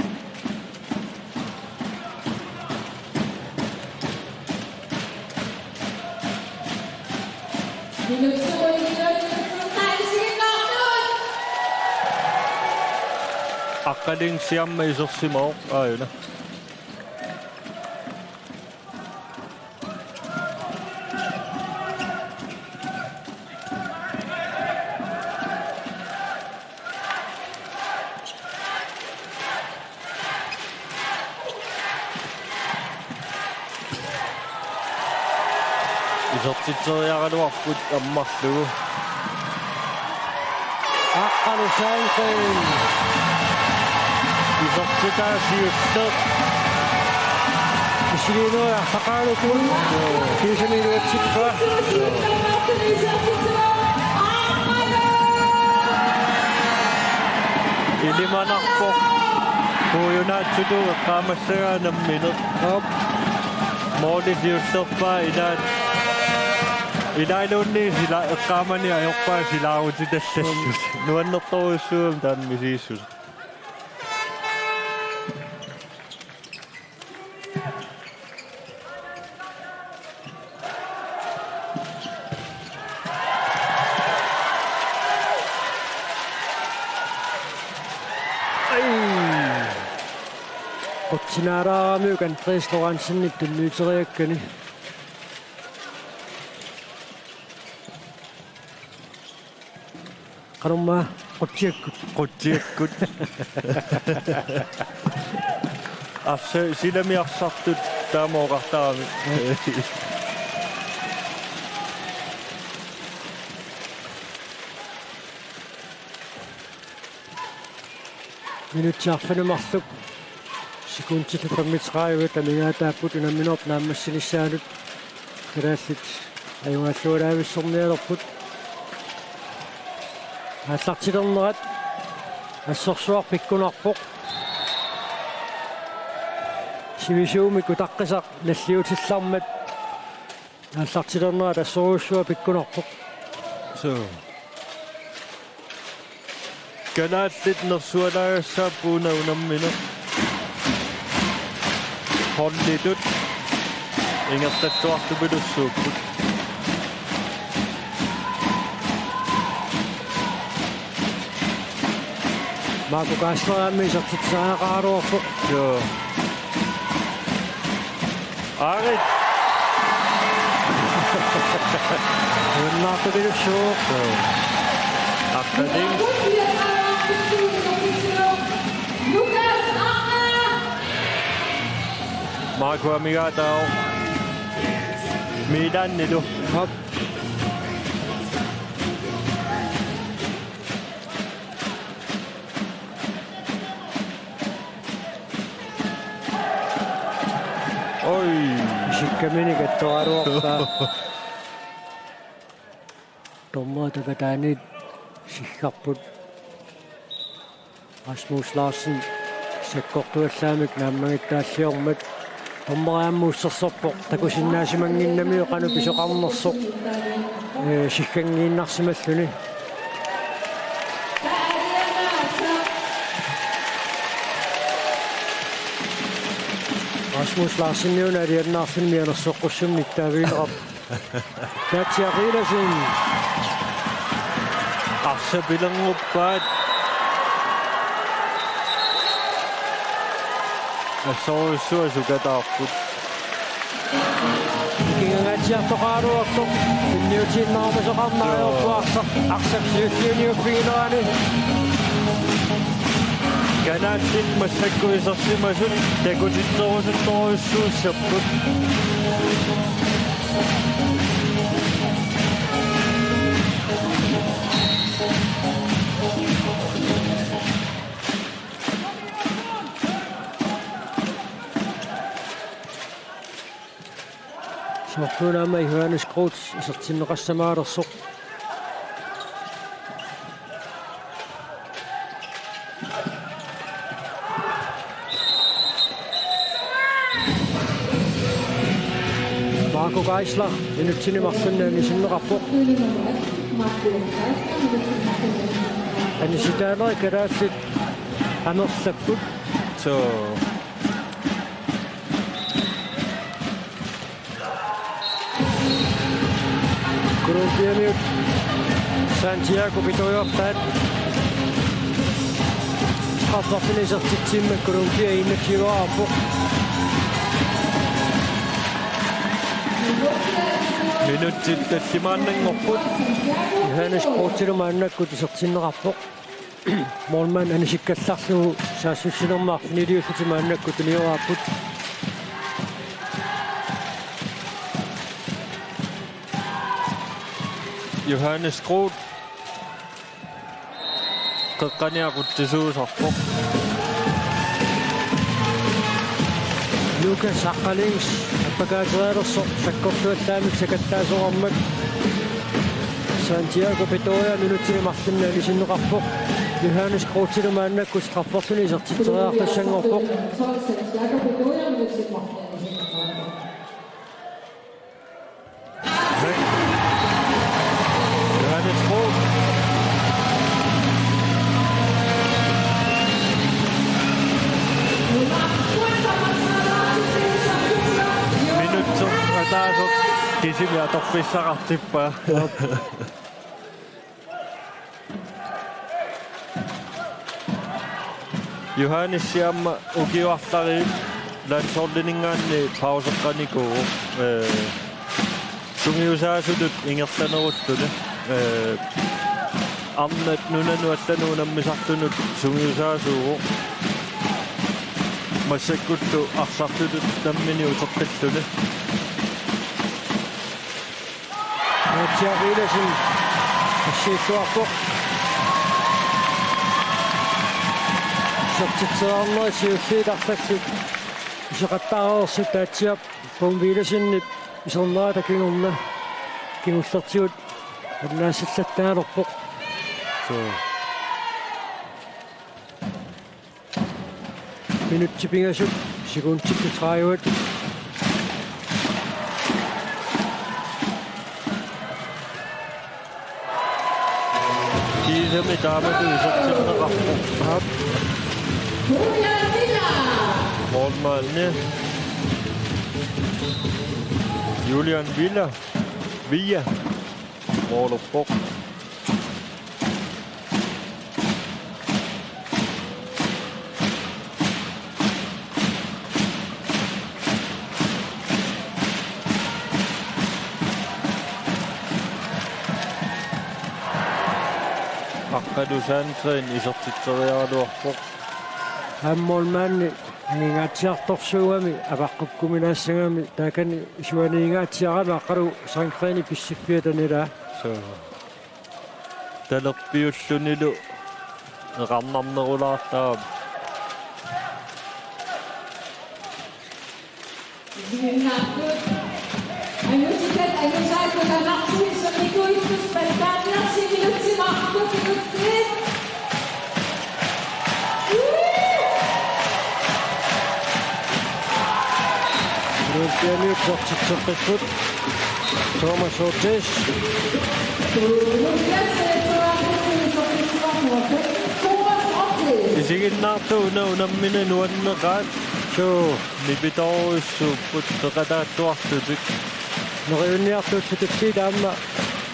Aqqalunnguaq aamma isersimavoq aajuna. Isertitseriaraluarput ammarlugu. Aqqalu Sandgren. Isertitaa siulleq. Isiginiartaqarukku. Kiisami iluatsippaa. Ilimanarpoq. Puujunaatsutut eqqaamassagaat nammineq. Aap. Mooli siullerpaa ilaat. Ilaaluunniit sila eqqaamani ajorpaa silaarutitassallutik. Nuannertorujussuugami taanna misigissuseq. Ai. Qutsinaaraaramiuk Andreas Lorentzen tunniuteriakkani. Qanormaa qutsiakkut. Qutsiakkut. Arsa-, silami arsartut taama oqartarami. Minutsit arfineq-marluk sekundit femogtredive amigaataapput unamminerput naammassinissaanut. Kalaallit ajugaallualaavissornialerput. Aallartilernerat assorsuaq pikkunarpoq. Sivisuumik utaqqisaq nalliutillarmat. Aallartilernerat assorsuaq pikkunarpoq. Suu. Kalaallit nersualaagassaappuuna unammineq. Holditut ingerlalluartupilussuupput. Marco Geisler aamma isertitseriaqaraluarpoq. Joo. Aarit. Unnaartupilussuuvoq. Aqqalunnguaq. Marco amigaataavoq Milanilu. Aap. Oj. Isikkamini kattoraluarpaa. Dommerit takkataaniit siggarput. Rasmus Larsen sakkortuallaamik naammagittaalliormat. Dommeri aamma ussersorpoq takusinnaasimannginnamiuk qanoq pisoqarnersoq, ee, sigganngiinnarsimalluni. Rasmus Larsen una alianaarluni mianersoqqussummik nittaavigineqarpoq. Natsiaq Iilasin. Arsaq pilernguppaat. Assorujussuaq sukataarput. Ikinngaangat Siartoqaraluartoq tunniutiinnarmisoqarneq ajorpoq arsaq, arsaq siulliuniuffiginerani. Kalaallit massakkut isersimasut takutitserusuttorujussuussapput. Soorlu aamma Johannes Groth isertinneqassamaalersoq. Marco Geisler minutsini marlunni anisinneqarpoq. Anisitaanerit kalaallit amerlapput. Suu. Colombiamiut Santiago Bedoyartaat strafferpiani isertitsimmat Colombia enogtyveqarpoq. Minutsit tallimaannanngorput. Johannes Grothillu maannakkut isertinneqarpoq. Målmand anisikkallarlugu saassussinermi arfiniliullutik maannakkut tunioraarput. Johannes Groth qeqqani aqutsisuusarpoq. Lukas Aqqalings appakaaterialersoq sakkortuallaamik sakattaasoqarmat. Santiago Bedoya minutsini marlunni anisinneqarpoq. Johannes Grothillu maannakkut strafferpiani isertitseriartussanngorpoq. Johannes Groth. Minutsit ataaseq kisimi atorfissaqartippaa. Johannes aamma ukioq arlallit landsholdininngaanniit pauseqqanikuuvoq, ee, sungiusaasutut ingerlanerulluni, ee, arnat nunanut allanut unammisartunut sungiusaasuuvoq. Massakkullu arsartutut nammineq uteqqilluni. Natsiaq Villadsen assiilluarpoq. Isertitseriarnerit siulliit arlallit iseqattaareersut Natsiaq Poul Villadsenip isernerata kingorna kingullertigut annaassillattaalerpoq. Suu. Minutsit pingasut, sekundit tredive. Kiisami taamatut isertinneqarpoq. Aap. Målmandi Julian Villa. Villa. Målerpoq. Aqqalu Sandgreen isertitseriaraluarpoq. Aamma målmandi angingaatsiartorsuugami avaqqukkuminaassagami taakani isuanigingaatsiaralu Aqqalu Sandgreenip pissiffiata nilaa. Suu. Talerpiullunilu eqarnarnerulaartarami. Olympiamiut isertitseqqipput. Thomas Otis. Isiginnaartut una unammineq nuanneqaat. Suu. Nipitorujussuupput peqataattuarlutik. Neriunniartut tulliit aamma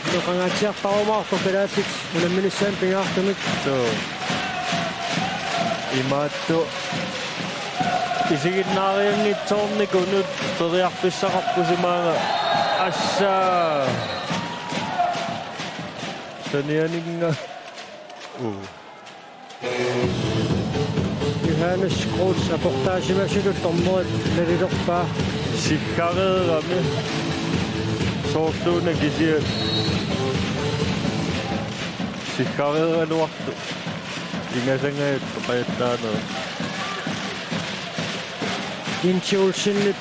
inoqangaatsiartarumaartoq kalaallit unamminissaannut pingaartumik. Suu. Imaattoq isiginnaarianngitsoornikunut periarfissaqarpusi maanga. Assa. Sanianinnga. Uu. Johannes Groth aportaasimasutut dommerit nalilerpaa. Siggareerami. Soorluuna kisiat. Siggareeraluartoq. Ingasangajattoq qajattaanera. Jens Olsenip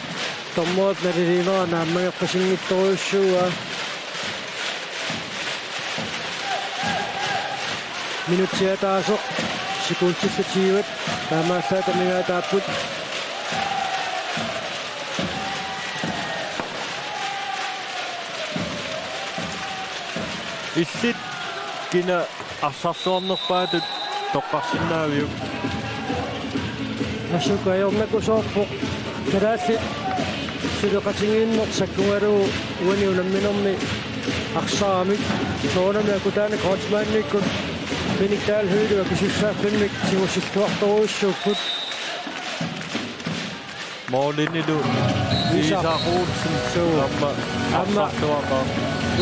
dommerip naliliinera naammageqqisinngitsorujussuuaa. Minutsit ataaseq sekundillu tyvet taamaallaat amigaataapput. Illit kina arsarluarnerpaatut toqqarsinnaaviuk? Asuka ajornakusoorpoq. Kalaallit suleqatigiinneq sakkugalugu uani unamminermi arsaramik. Soorunami Akutaanik Kreutzmannikkut Minik Dahl Høegh akisussaaffimmik tigussilluartorujussuupput. Målinilu Isak. Isak Olsen. Suu. Aamma. Aamma. Arsartuaqaaq.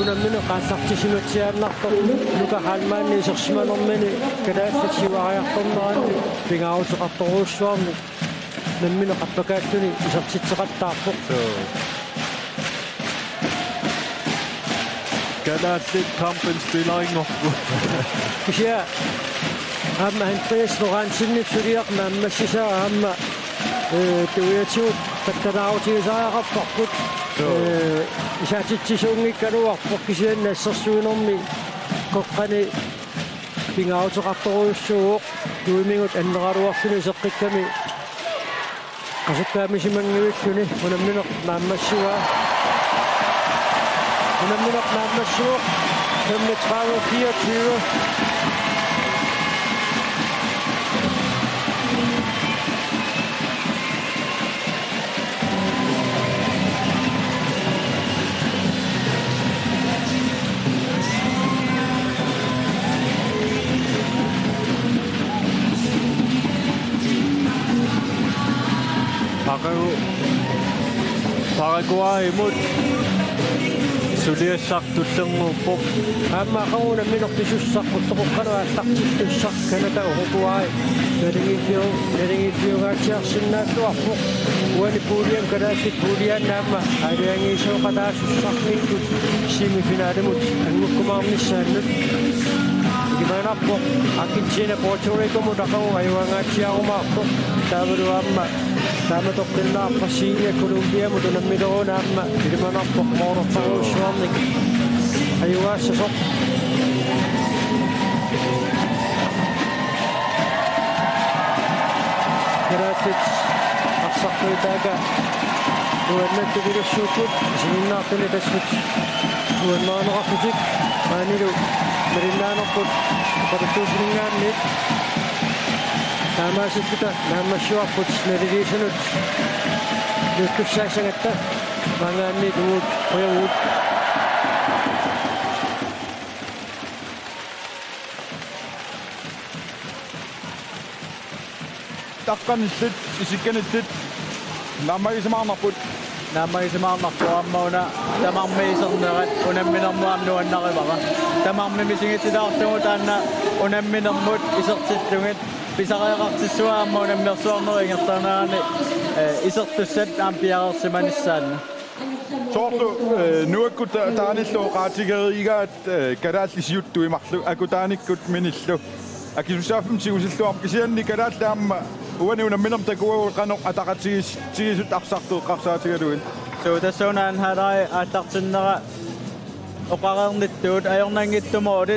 Unammineq aallartissimatsiaannartoq Nuka Heilmann isersimanermini kalaallit siuariartorneranni pingaaruteqartorujussuarnik nammineq qappakaalluni isertitseqattaarpoq. Suu. Kalaallit kampen spilleringorput. Kisianni aamma Andreas Lorentzen suliaq naammassisaa aamma, eh, tuiatigut takkalaarutigisariaqarparput. Joo. Eh, isaatitsisuunngikkaluarpoq kisianni assersuinermi qeqqani pingaaruteqartorujussuuvoq tuimigut anneraluarluni iseqqikkami. Qasukkaamisimanngivilluni unammineq naammassivaa. Unammineq naammassivoq femogtredive fireogtyve. Aqagu Paraguaymut suliassaq tullinnguuppoq. Aamma aqagu unammineq pisussaq ulloqeqqanut aallartittussaq Canada, Uruguay. Naligiiffiu-, naligiiffiungaatsiarsinnaalluarpoq. Uani puljemi kalaallit puljaanni aamma aalajangiisooqataasussarnikkut semifinalimut anngukkumaarnissaannut. Ilimanarpoq Argentina Puerto Ricomut aqagu ajugaangaatsiarumaartoq. Taavalu aamma taamatoqqinnaaq Brasilia Colombiamut unammileruuna aamma ilimanarpoq moornertorujussuarnik ajugaassasoq. Kalaallit arsartuutaaka nuannattut ilussuupput isiginnaartuni tassut nuannarineqarlutik maanilu malinnaanerput oqaluttuusininngaanniit. Taamaasilluta naammassivarput naliliisunut nuuttussaassagatta maanngaanniit uagut qujavugut. Taqqanillit, isikkanillit naammagisimaarnarput. Naammagisimaarnarpoq aamma una tamarmik isernerat unamminermut aamma nuannarivara. Tamarmik misigitsitaartugut taanna unamminermut isertillugit pisariaqartissuat aamma unammersuarnerup ingerlanerani, eh, isertussat aamma piareersimanissaannut. Soorlu, eh, nuakkut ta-, taanillu oqaatigereeraat, eh, kalaallit siuttut marluk Akutaanikkut Minillu. Akisussaaffimmik tigusilluarput kisianni kalaallit aamma uani unamminermi takuagut qanoq ataqatigiis-, tigisut arsartut eqqarsaatigalugit. Suu, tassuuna Anne Hallager aallartinnera oqareernittut ajornanngitsumut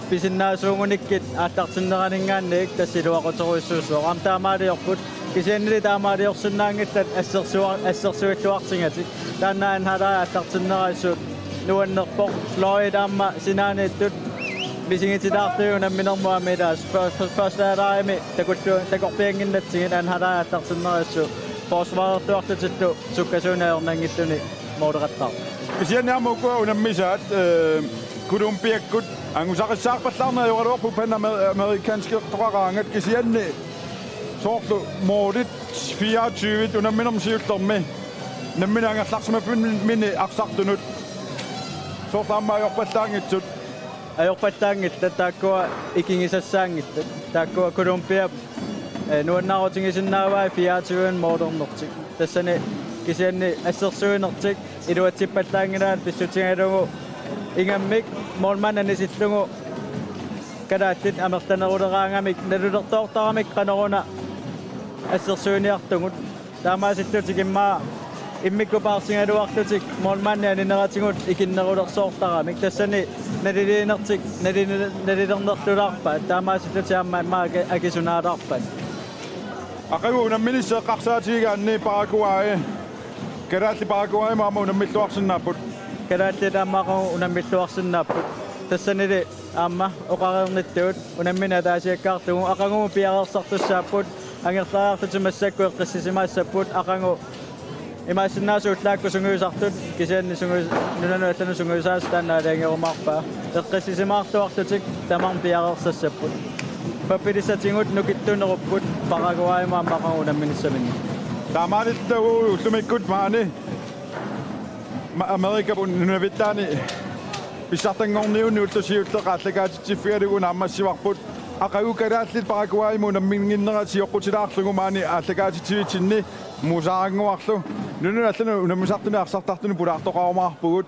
pisinnaasuugunikkit aallartinneraninngaanniit tassa iluaquterujussuussooq. Aamma taamaaliorput. Kisiannili taamaaliorsinnaanngillat assersua-, assersuilluartigatik. Taanna Anne Hallager aallartinnera assut nuannerpoq. Fløjit aamma sinaaniittut misigitsitaartut unamminermut aamma ilaat. Før-, før-, første halvlegimi takullu-, takorpiannginnatsigit Anne Hallager aallartinnera assut forsvarertuarlutillu sukkasuunik ajornanngitsuni måleqattaarpoq. Kisianni aamma ukua unammisaat, eh, Colombiakkut angusaqissaarpallaarneq ajoraluarpoq panamericanskertoqaraangat kisianni soorlu målit fireogtyve unamminermi siullermi nammineq angerlarsimaffimminni arsartunut Soorlu aamma ajorpallaanngitsut. Ajorpallaanngillat taakkua ikigisassaanngillat. Taakkua Colombiap, eh, nuannaarutigisinnaavai fireogtyve målinertik. Tassani kisianni assersuinertik iluatsippallaanngilaat pissutigalugu ingammik målmand anisillugu kalaallit amerlaneruleraangamik nalulertoortaramik qanoruna assersuiniartugut. Taamaasillutik immaqa immikkut paarsigaluarlutik målmandi anineratigut ikinnerulersoortaramik. Tassani naliliinertik nalili-, nalilernerlulaarpaat. Taamaasillutik aamma immaqa aki-, akisunaalaarpaat. Aqagu unamminissaq eqqarsaatigigaanni Paraguay. Kalaallit Paraguaymut aamma unammilluarsinnaapput. Kalaallit aamma aqagu unammilluarsinnaapput. Tassanili aamma oqareernittut unammineq ataasiakkaarlugu aqagu piareersartussaapput, angerlariarlutik massakkut eqqissisimaassapput, aqagu imaassinnaavoq ullaakkut sungiusartut, kisianni sungius-, nunanut allanut sungiusaasut taanna aalajangerumaarpaa. Eqqissisimaartuarlutik tamarmik piareersassapput. Pappilissatigut nukittunerupput Paraguaymut aamma aqagu unamminissaminnik. Taamaalilluta ullumikkut maani ma-, Amerikap un-, nunavittaani pissartanngorniunni ulloq siulleq aallakaatitsiffigalugu naammassivarput. Aqagu kalaallit Paraguaymut unamminnginnerat sioqqutilaarlugu maani aallakaatitsivitsinni musaarannguarlu. Nunanut allanut unammisartuni arsartartuni pulaartoqarumaarpugut.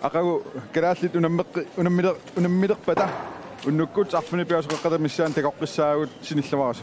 Aqagu kalaallit unammeqqi-, unammile-, unammilerpata unnukkut arfineq-pingasoqeqqata missaani takoqqissaagut, sinillamarasu.